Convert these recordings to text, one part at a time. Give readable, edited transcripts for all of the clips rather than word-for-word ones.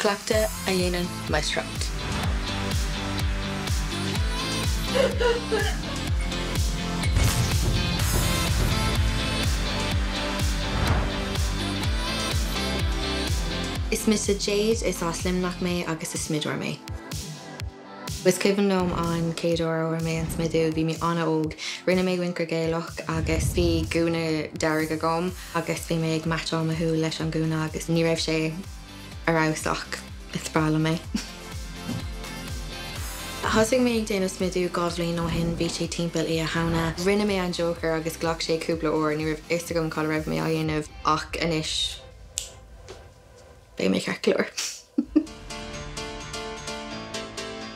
Cleachtadh a dhéanann máistreacht. Is mise Jade, is as Luimneach mé agus is smideoir mé. Is cuimhin liom an chéad uair a fuair mé an smidiú, bhí mé an-óg. Rinne mé rince Gaelach agus bhí gúna dearg agam agus bhí mé ag meaitseáil mo shúil leis an gúna agus ní raibh sé ar fheabhas ach is breá liom é. Thosaigh mé ag déanamh smidiú 2 bhliain ó shin, bhí sé timpeall Oíche Shamhna. Rinne mé an Joker agus ghlac sé cúpla uair, ní raibh fhios agam cad a raibh mé á dhéanamh ach anois beidh mé ceart go leor.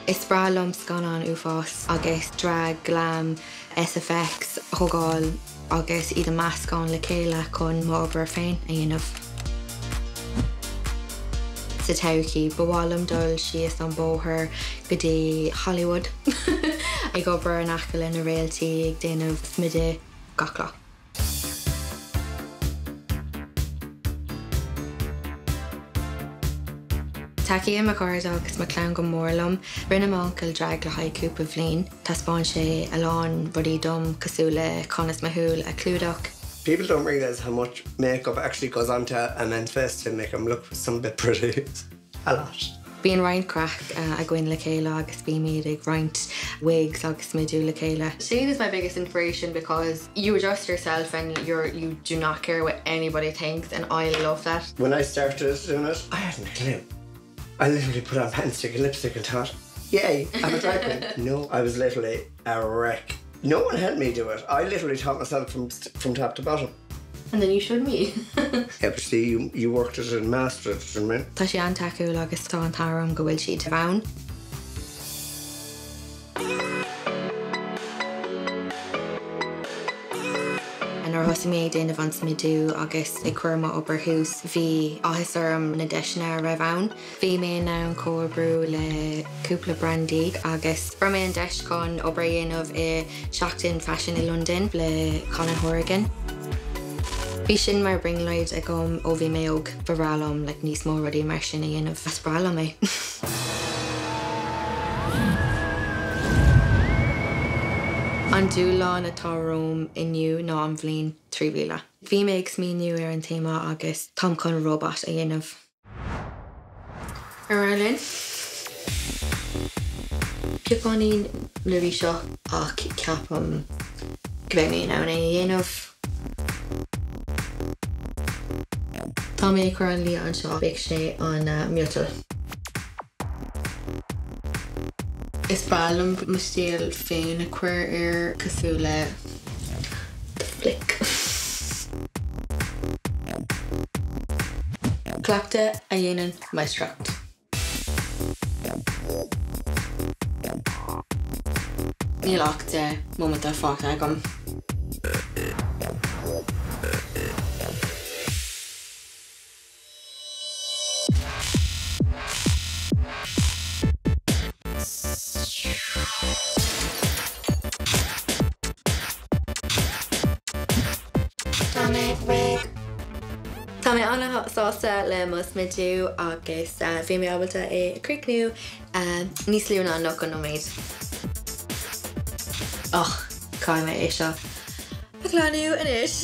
Is breá liom scannáin uafáis agus drag, glam, SFX a thógáil agus iad a meascán le chéile chun m'obair féin a dhéanamh. Sa todhchaí, ba mhaith liom dul síos an bóthar go dtí Hollywood ag obair in aice le na réaltaí ag déanamh smideadh gach lá. Tacaíonn mo chairde agus mo chlann go mór liom. Rinne m'uncail drag le haghaidh cúpla bhliain. Taispeáin sé a lán rudaí dom cosúil le conas mo shúil a chlúdach. People don't realise how much makeup actually goes onto a man's face to make him look some bit pretty. A lot. Bíonn roinnt craic againn le chéile agus bímid ag roinnt wigs agus smidiú le chéile. Shane is my biggest inspiration because you adjust yourself and you're you do not care what anybody thinks and I love that. When I started doing it, I hadn't a clue. I literally put on panstick and lipstick and thought, yay, I'm a drag queen. No, I was literally a wreck. No one helped me do it. I literally taught myself from, from top to bottom. And then you showed me. Yeah, but see, you, you worked it and mastered it, you know what I mean? Tá sé an-tacúil agus tá an t-ádh orm go bhfuil siad ann. Nuair a thosaigh mé ag déanamh an smidiú agus ag cur mo obair thuas, bhí áthas orm na deiseanna a raibh ann. Bhí mé in ann comhoibriú le cúpla brandaí agus fuair mé an deis chun obair a dhéanamh i seachtain faisin i Londain le Colin Hourigan. Bhí sin mar brionglóid agam ó bhí mé óg, ba bhreá liom like níos mó rudaí mar sin a dhéanamh, is breá liom é. An dúshlán atá romham inniu ná an bhliain 3000. Bhí mé ag smaoineamh ar an téama agus táim chun robot a dhéanamh. Ar aghaidh linn. Beagáinín neirbhíseach ach ceapaim go mbeidh mé in ann é a dhéanamh. Tá mé ag cur an liath anseo, beidh sé an miotal. Is breá liom mo stíl féin a chur air cosúil le The Flick. Cleachtadh a dhéanann máistreacht. Níl ach 10 mbomaite fágtha agam. Tá mé réidh. Tá mé an-sásta le mo smidiú agus bhí mé ábalta é a chríochnú níos lú ná 90 nóiméad. Och, caithfidh mé é seo a ghlanadh anois.